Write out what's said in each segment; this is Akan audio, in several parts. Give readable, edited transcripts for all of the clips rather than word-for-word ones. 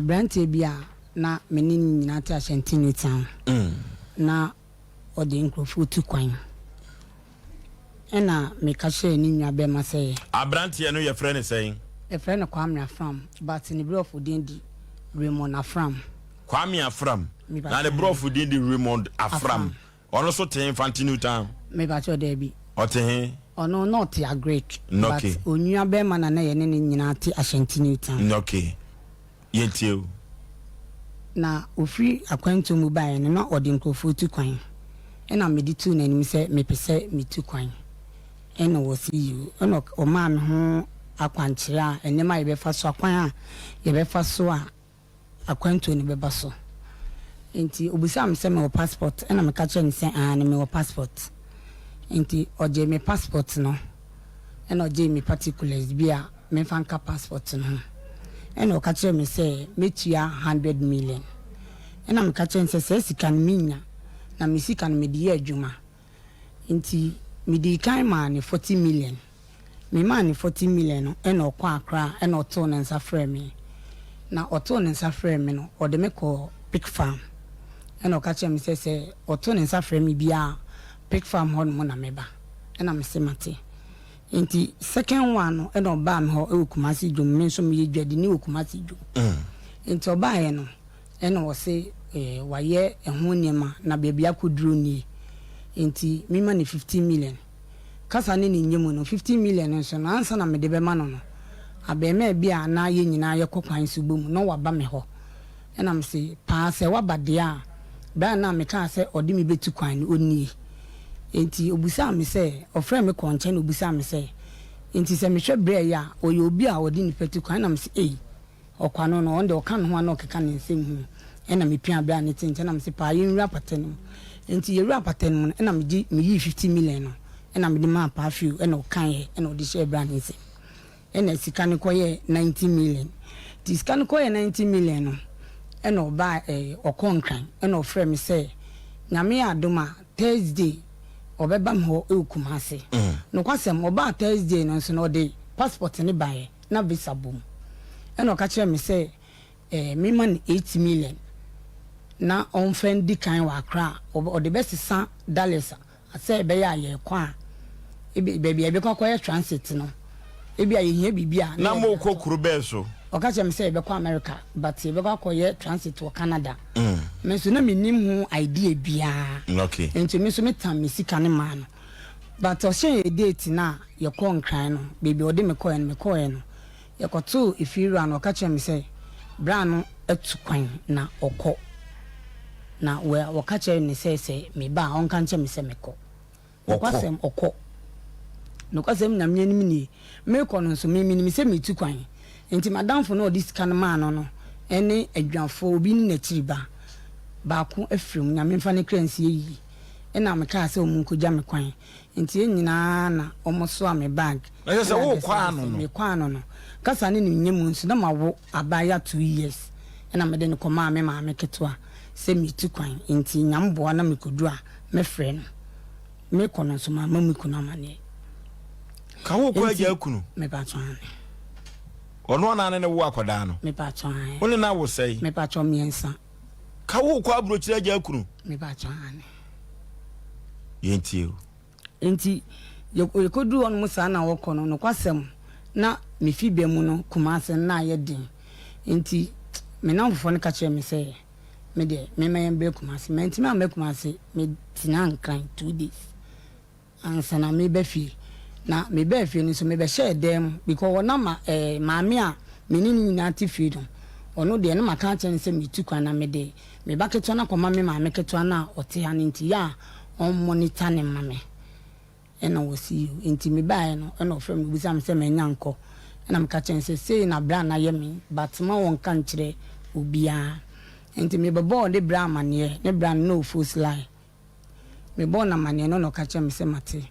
Aberanteɛ bi a na me ne no nyinaa te Ashanti New Town na ɔde nkurɔfoɔ tu kwan. Ɛna meka kyerɛɛ ne nua bɛrima sɛ. Aberanteɛ no yɛfrɛ no sɛn? Yɛfrɛ no Kwame Afram but ne brɔfo din de Raymond Afram. Kwame Afram na ne brɔfo din de Raymond Afram. Ɔno nso te he Fante New Town? Mepakyɛw daabi. Ɔte he? Ɔno na ɔte Agric but onua bɛrima na na yɛne no nyinaa te Ashanti New Town. Okay. Yɛntie o. Na ɔfiri akwantuo mu baeɛ no na ɔde nkurɔfoɔ tu kwan. Ɛna mede too n'anim sɛ mepɛ sɛ metu kwan. Ɛna ɔse yiw. Ɛna ɔmaa me ho akwankyerɛ a nneɛma a yɛbɛfa so, akwan a yɛbɛfa so a akwantuo no bɛba so. Nti ɔbisaa me sɛ mewɔ passport ɛna meka kyerɛɛ no sɛ aane mewɔ passport. Nti ɔgyee me passport no ɛna ɔgyee me particulars bi a memfa nka passport no ho. Ɛna ɔka kyerɛɛ me sɛ mɛtua hundred million. Ɛna meka kyerɛɛ no sɛ saa sika no mennya na me sika no mede yɛ adwuma. Nti medii kan maa no 40 million. Memaa no 40 million no ɛna ɔkɔɔ Accra ɛna ɔtoo ne nsa frɛɛ me. Na ɔtoo ne nsa frɛɛ me no, ɔde me kɔɔ Pig Farm. Ɛna ɔka kyerɛɛ me sɛ sɛ ɔto ne nsa frɛ me biara a, Pig Farm hɔ nom na mɛba. Ɛna mese mate. Nti second one no ɛna ɔbaa me hɔ ɛwɔ Kumasi dwom. Me nso meyɛ dwadini wɔ Kumasi dwom. Nti ɔbaeɛ no, Ɛna ɔse wayɛ ɛho nneɛma na baabi akɔduru nie nti mema no 15 million. Kasa ne ne nyɛ mu no 15 million no nso no ansa na mede bɛma no no abɛɛmaa bi a na yɛn nyinaa yɛkɔ kwan so bɔ mu na waba me hɔ. Ɛna mese paa sɛ waba deɛ a berɛ a na mekaa sɛ ɔde me bɛtu kwan no ɔnnie. Nti ɔbisaa me sɛ ɔfrɛɛ me kɔɔ nkyɛn na ɔbisaa me sɛ nti sɛ mehwɛ berɛ yi a ɔyɛ obi a ɔde nnipa tu kwan? Ɛna mese ei. Ɔkwa no no, ɔno deɛ ɔka ne ho a na ɔkeka ne nsɛm hunu. Ɛna mepia berɛ a ne te nkyɛn na mese paa yɛnwura apata no mu. Enti yɛwura apata no mu no ɛna megye meyii 50 million no ɛna mede maa paa Phil ɛna ɔkaeɛ ɛna ɔde hyɛɛ bra ne nsam. Ɛna sika no kɔyɛɛ 90 million. Nti sika no kɔyɛɛ 90 million no ɛna ɔbaa ɛɛ ɔkɔɔ Nkran ɛna ɔfrɛɛ me sɛ Nyame yɛ adom a Thursday ɔbɛba me hɔ ɛwɔ Kumasi. Nokwasɛm ɔbaa Thursday no nso no ɔde passport no baeɛ. na visa bɔ mu. Ɛna ɔka kyerɛɛ me sɛ eh, memma no 8 million na ɔmfa ndi kan wɔ Accra a, ɔde bɛsesa dollars a sɛ ɛbɛyɛ a yɛrekɔ a, ebi baabi a yɛbɛkɔ akɔyɛ transit no, ebi a yɛhia biribi a na Na yɛde morekɔ atɔ. kuro bɛn so? Ɔka kyerɛɛ me sɛ yɛbɛkɔ America, but yɛbɛkɔ akɔyɛ transit wɔ Canada. Me nso na mennim ho idea biara. Nti me nso metam me sika no maa no. But ɔhyɛɛ yɛn date no a yɛkɔɔ Nkran no, baabi a ɔde me kɔeɛ no, mekɔeɛ no, yɛkɔtoo efiewura no, ɔka kyerɛɛ me sɛ bra no atu kwan na ɔkɔ. Na wɔ wɔka kyerɛɛ no sɛ sɛ meba a ɔnka nkyerɛ me sɛ mekɔ. Ɔkɔ. Nokwasɛm, ɔkɔ. Nokwasɛm, Nyame anim nie, merekɔ no nso, me menim sɛ meretu kwan. Enti m'adamfo no a ɔde sika no maa no no ne adwuafoɔ, obi ne n'akyiri ba baako afiri mu, Nyame mfa ne kra nsie yie. Ɛna mekaa sɛ wɔn nkɔgya me kwan. Nti yɛn nyinaa na wɔsoa me bag. Na kyerɛ sɛ Ɛna worekɔ ano no. Mekɔ ano no. Kasa ne no nyɛ mu nso na mawo abaayewa 2 years. Ɛna mede no kɔmaa me maame ketewa sɛ meretu kwan nti Nyame boa na mekɔduru a mɛfrɛ no. Mekɔ no nso mamma me kunu amaneɛ. Ka worekɔ Nti agya akunu? Mepakyɛ aane. Ɔno anaa ne ne wo akwadaa no? Mepakyɛ aane. Wo ne no awo sɛn? Mepakyɛ mmiɛnsa. Ka wo kɔ aburokyire agya akunu. Mepakyɛ aane. Yɛntie o. Nti yɛkɔduru hɔ nom saa na wɔkɔ no, nokwasɛm na me fibea mu no Kumasi no na ayɛ den nti me nnamfofoɔ no ka kyerɛɛ me sɛ me deɛ memma yɛmbrɛ Kumasi. Mantumi amma Kumasi, metenaa Nkran 2 days ansa na meba fie. Na mebaa fie no nso mebɛhyɛɛ dan mu because wɔnam ma eh, maame a me ne no nyinaa te fie no, ɔno deɛ na maka akyerɛ no sɛ metu kwan na mede me ba ketewa no akɔma me maame ketewa no a ɔte ha no nti yɛ a ɔmmonita no mma me. Ɛna ɔse yoo. Nti mebaeɛ no ɛna ɔfrɛ me ɔbisa me sɛ manya nkɔ. Ɛna meka kyerɛ no sɛ sei na bra no ayɛ me but ma wɔnka nkyerɛ obiara. Nti mebɛbɔɔ ne bra amaneɛ, ne bra no na ɔwɔ Foss Line. Mebɔɔ no amaneɛ no na ɔka kyerɛɛ me sɛ mate.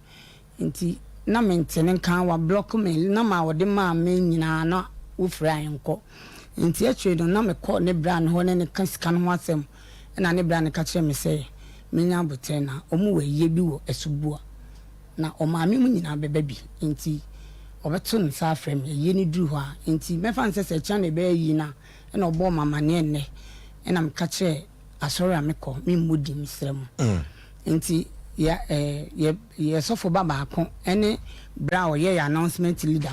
Nti na mente ne nka, wa block me, number a ɔde maa me nyinaa na wofrɛ a ɛnkɔ. Nti akyire no na mekɔ ne bra no hɔ ne no ka sika no ho asɛm ɛna ne bra no ka kyerɛɛ me sɛ menya aboterɛ na wɔn wɔ ayie bi wɔ Asubua na ɔmaame mu nyinaa bɛba bi nti ɔbɛto nsa afrɛ me ayie no duru hɔ a. Nti mɛfa no sɛ sɛ ɛkyena na ɛbɛyɛ ayie no a. Ɛna ɔbɔɔ me amaneɛ nnɛ. Ɛna meka kyerɛɛ asɔre a mekɔ, memmɔ din mesrɛ mo. Nti yɛ eh, yɛ yɛ sɔfo ba baako ne bra a ɔyɛ yɛ announcement leader.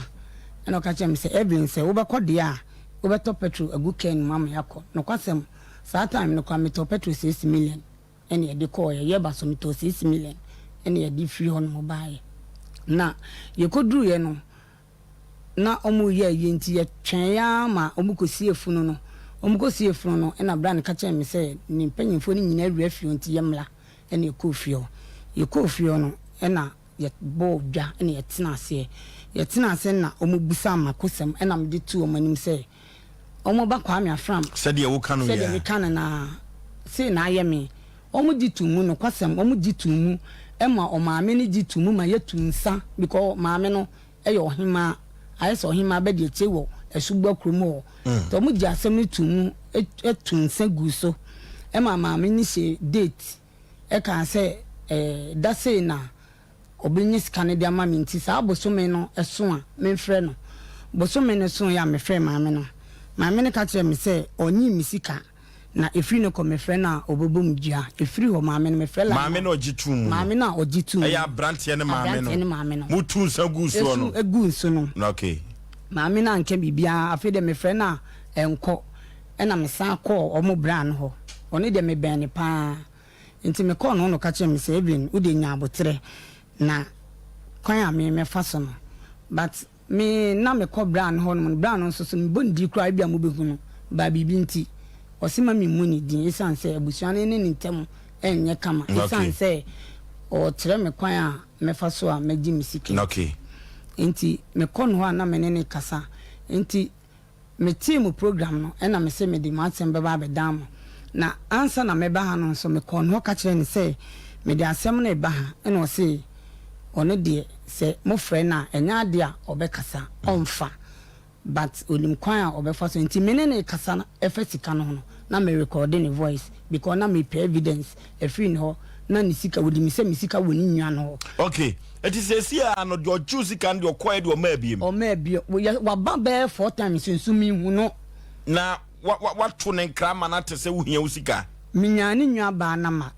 Ɛna ɔka kyerɛɛ me sɛ, Evelyn sɛ wobɛkɔ deɛ a, wobɛtɔ petrol agu car no mu ama yɛakɔ. Nokwasɛm, saa time no koraa metɔɔ petrol 6 million. ɛna yɛde kɔɔeɛ. Yɛba so metɔɔ 6 million ɛna yɛde firi hɔ nom baeɛ. Na yɛkɔduruiɛ no na wɔreyɛ ayie nti yɛtwɛn ara ma wɔkɔsiee funu no. Wɔkɔsiee funu no ɛna bra no ka kyerɛɛ me sɛ ne mpanyinfoɔ no nyinaa awura fie hɔ nti yɛmmra. Ɛna yɛkɔɔ fie hɔ. Yɛkɔɔ fie hɔ no ɛna yɛbɔɔ dwa ɛna yɛtenaa aseɛ. Yɛtenaa ase na wɔbisaa m'akosɛm ɛna mede too wɔn anim sɛ Wɔn ba Kwame Afram. Sɛdeɛ woka no yi ara. Sɛdeɛ meka no no ara. Sei na ayɛ me. Wɔn gye too mu, nokwasɛm, wɔn gye too mu ma ɔmaame no gye too mu ma yɛtu nsa because maame no yɛ ɔhemaa, ayɛ sɛ ɔhemaa bɛdi akyire wɔ Asubua kurom hɔ. Nti wɔn gye asɛm no too mu tu nsa guu so ma maame no hyɛɛ date kaa sɛ ɛɛ da sei na ɔbɛnya sika no de ama me nti saa bosome no so a memfrɛ no. Bosome no soeɛ a mefrɛɛ maame no, maame no ka kyerɛɛ me sɛ ɔnyee me sika na ɛfiri no kɔ mefrɛ no a ɔbɛbɔ me dua. Ɛfiri hɔ maame no mefrɛ line Maame no no a ɔgye too mu no? Maame no a ɔgye too mu Ɛyɛ no. aberanteɛ no maame no? Aberanteɛ no maame no. Motuu nsa guu soɔ no? Ɛsu guu nso no. Okay. Maame no anka biribiara, afei deɛ mefrɛ no a ɛnkɔ. Ɛna mesan kɔɔ wɔn braa no hɔ, ɔno deɛ mebɛn no pa ara. Enti mekɔɔ ne hɔ na ɔka kyerɛɛ me sɛ, Evelyn, wo deɛ nya aboterɛ na kwan a me mɛfa so no. But me na mekɔ bra no hɔ nom no, bra no nso so mebɔ ne din koraa ebia mobɛhu no, but biribi nti ɔse ma memmu ne din esiane sɛ abusua no ne ne ntam nyɛ kama, esiane sɛ ɔrekyerɛ me kwan a mɛfa so a mɛgye me sika nti. Enti mekɔ ne hɔ a na me ne no kasa. Enti Metee mo program no ɛna mese mede m'asɛm bɛba abɛdan mo. Na ansa na mɛba ha no nso mekɔɔ ne hɔ ka kyerɛɛ no sɛ mede asɛm no reba ha ɛna ɔse ɔno deɛ sɛ mofrɛ no a ɛnyɛ adeɛ a ɔbɛkasa, ɔmfa but ɔnim kwan a ɔbɛfa so nti me ne no rekasa ɛfa sika no ho no na me recorde ne voice because na mepɛ evidence afiri ne hɔ na ne sika ɔdi me sɛ me sika wɔ ne nua no hɔ. Okay. Eti seesei ara no deɛ ɔgye wo sika no deɛ ɔkɔɛ deɛ ɔmaa biem. Ɔmaa biem. Yɛ waba bɛyɛ 4 times nso menhu no. Na wa wa wato ne nkra ama no ate sɛ wohia wo sika. Menyaa ne nua baa no ama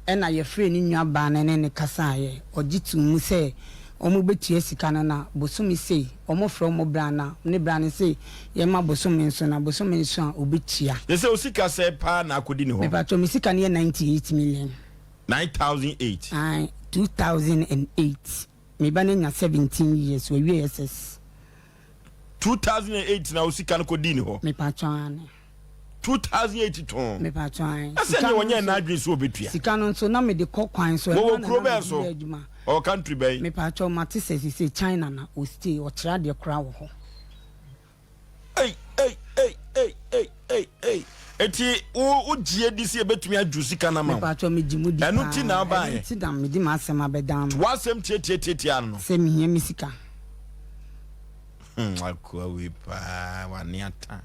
ɛna yɛfrɛɛ ne nua baa no ne no kasaeɛ. Ɔgye too mu sɛ wɔn bɛtua sika no na bosome sei wɔn frɛ wɔn bra na ne bra no se yɛma bosome nso na bosome nso a ɔbɛtua. Seesei wo sika sɛn paa na akɔdi ne hɔ? Mepakyɛw me sika no yɛ 98 million. 9008. Ae, 2008. Me ba no anya 17 years, wawie SS. 2008 na wo sika no kɔdii ne hɔ? Mepakyɛw, aane. 2008 tɔn. Mepakyɛw, ae. Na sɛ Sika neɛ no ɔnyɛɛ nso, n'adwene sɛ ɔbɛtua. sika no nso na mede kɔ kwan so, ɛno Wɔwɔ ara na kuro na bɛn mede so? yɛ adwuma. Ɔwɔ country bɛn? Mepakyɛw, mate sɛ seesei China na ɔstay, ɔkyerɛ adeɛ koraa wɔ hɔ. Ei ei ei ei ei ei ei. Eti wo wo gye di sɛ yɛbɛtumi agye wo sika no ama wo? Mepakyɛw megye mu di Ɛno nti na paa. Ɛno wobaeɛ? nti na mede m'asɛm abɛdan mo. W'asɛm tiatiatiatia no. Sɛ mehia me sika. Hmm, akoa wei paa, w'ane ata.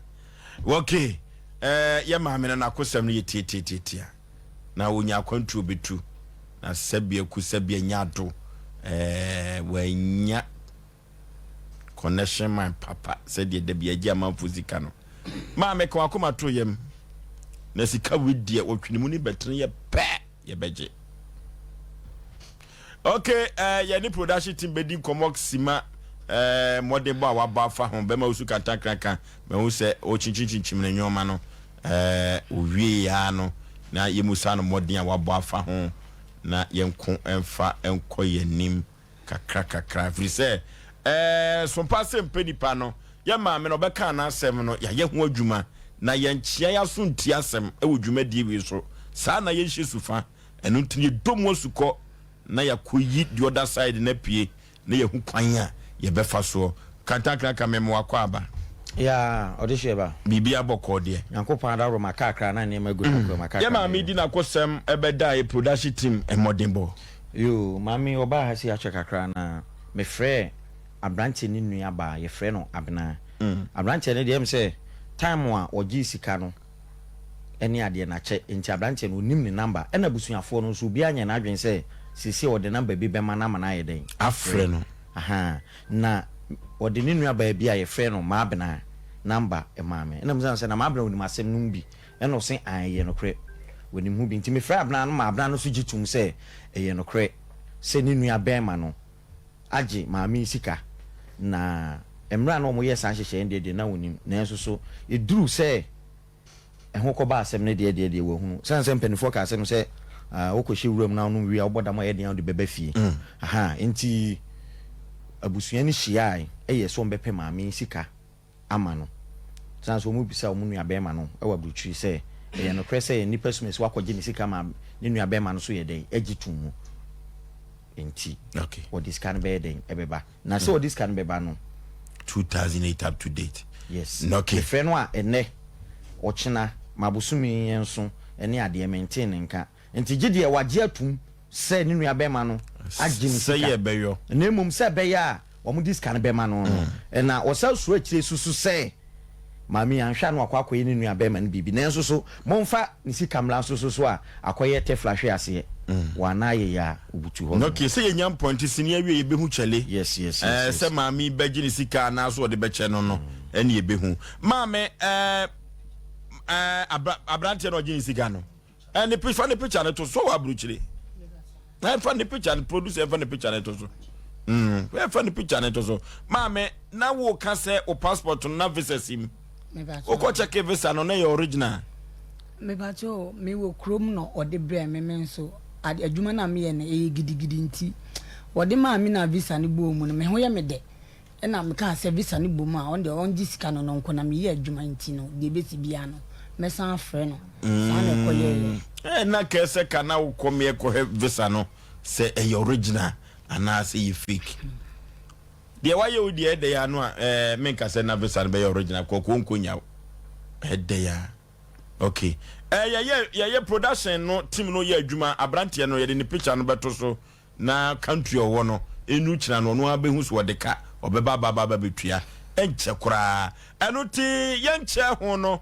Okay, eh, yɛ maame no n'akosɛm no yɛ tiatiatiatia. Na onya akwantuo bɛtu. Na sɛbi aku sɛbi anya ado. Eh, wanya connection man papa sɛdeɛ da bi agye amanfoɔ sika no. Maame ka wakoma to yam. Na sika wei deɛ wɔtwene mu ne bɛtene yɛ pɛ yɛbɛgye. Okay, uh, yɛne production team bɛdi nkɔmmɔ sima uh, mmɔdenbɔ a wabɔ afa ho bɛma wosu kantankraka mahu sɛ ɔkyinkyinkyinkyim ne nneɛma no uh, owie ya no na yɛmu saa no mmɔden a wabɔ afa ho na yɛnko mfa nkɔ yɛn anim kakra kakra ɛfiri sɛ ɛɛ sompa sɛ mpɛ nipa no yɛ maame no ɔbɛka n'asɛm no yɛayɛ ho adwuma na yɛnkyea yɛaso nti asɛm ɛwɔ dwumadie wei so saa na yɛnhyɛ sufa ɛno nti yɛdɔ mu asukɔ na yɛakɔyi the other side no apue na yɛhu kwan a yɛbɛfa soɔ kantankraka mɛmoa kɔ aba. Ya ɔde hyɛ ba. Biribi abɔkɔɔ deɛ. Nyankopɔn adaworo ma kakra na nneɛma gu n'akwan mu kakra. Yɛ maame di n'akosɛm ɛbɛda yɛ production team mmɔdenbɔ. Yoo, maame ɔbaa ha sei akyɛ kakra na mefrɛɛ abranteɛ no nua baa, yɛfrɛ no Abena. Abranteɛ no deɛ ɛm sɛ time a ɔgyee sika no ɛne adeɛ no akyɛ nti abranteɛ no ɔnim ne number ɛna abusuafoɔ no nso obiara nyɛ n'adwene sɛ seesei ɔde number bi bɛma no ama no ayɛ dɛn afrɛ no. Ahaa, na ɔde ne nua baa bi a yɛfrɛ no Maabena. number maa me. Ɛna mebisa no sɛ, na Maabena onim asɛm no mu bi? Ɛna ɔse aane ɛyɛ nokorɛ, onim ho bi. Nti mefrɛɛ Abena no ma Abena no nso gye toom sɛ ɛyɛ nokorɛ sɛ ne nua bɛɛma no agye maame yi sika. Na mmerɛ a na wɔyɛ saa nhyehyɛeɛ no deɛ deɛ na ɔnim, nanso so ɛduru sɛ ɛho kɔba asɛm no deɛ deɛ deɛ wahunu. Sane sɛ mpaninfoɔ ka asɛm sɛ wokɔhyɛ wuram na wonom wie a wobɔ dam a ɛyɛ den a wode bɛba fie. Ahaa, enti abusua no hyiaae yɛɛ sɛ wɔbɛpɛ maame yi sika ama no. Sane sɛ wɔbisa wɔn nuabarima no wɔ aburokyiri sɛ ɛyɛ nokorɛ sɛ nnipa sum asi wakɔgye ne sika ma ne nuabarima no so yɛ dɛn agye tom mu. Enti wɔde sika no bɛyɛ dɛn ɛbɛba. Na sɛ ɔde sika no bɛba no. 2008 up to date. Yes. Okay. Mefrɛ no a ɛnɛ, ɔkyena, ma bosome yi nso ne adeɛ mentee ne nka. Nti gye deɛ wagye atum sɛ ne nua bɛrima no agye ne sika. Sɛ yɛbɛyɔ. Na mmom sɛ ɛbɛyɛ a wɔde sika no bɛma no no. Na ɔsan suro akyire susu sɛ Maame yi anhwɛ a na wakɔ akɔyɛ ne nua bɛrima no biribi. Nanso so momfa ne sika mmra nso so so a akɔyɛ tefla hwe aseɛ wɔ anaa yɛyɛ a obutu hɔ nom. Okay, sɛ yɛnya mpɔnte sini awie yɛbɛhu kyɛle. Yes, Ɛɛ yes. sɛ maame yi bɛgye ne sika anaa so ɔde bɛkyɛ no no ɛne yɛbɛhu. Maame ɛɛ ɛɛ abra abranteɛ na ɔgye ne sika no. Ɛne pi fa ne picture no to so wɔ aburukyire. Ɛfa ne picture no producer ɛfa ne picture no to so. Ɛfa ne picture no to so. Maame na wo ka sɛ o passport no na visa sim. Wokɔ check visa no na yɛ original. Mepakyɛw, mewɔ kurom na ɔde brɛɛ me, me nso adwuma no a meyɛ no ɛyɛ gidigidi nti wɔde maa me na visa no bɔɔ mu no me ho yɛ me dɛ ɛna mekaa sɛ visa no bɔ mu a ɔno deɛ ɔngye sika no no nko na meyɛ adwuma nti no deɛ ɛbɛsi biara no mɛsan afrɛ no saa na ɛkɔyɛeɛ. Ɛɛ na kɛɛ sɛ ka na wokɔ meɛ kɔhwɛ visa no sɛ ɛyɛ original anaa sɛ ɛyɛ fake. Deɛ wayɛ wo deɛ ɛdɛ ya no a ɛɛ menka sɛ na visa no bɛyɛ original kɔkɔɔ nko nya wo ɛdɛ ya okay ɛɛ yɛyɛ yɛyɛ production no team no yɛ adwuma abranteɛ no yɛde ne picture no bɛto so na country ɔwɔ no ɛnu kyina no ɔno ara bɛhu so ɔde ka ɔbɛba aba aba bɛtua ɛnkyɛ koraa ɛno te yɛnkyɛ ho no.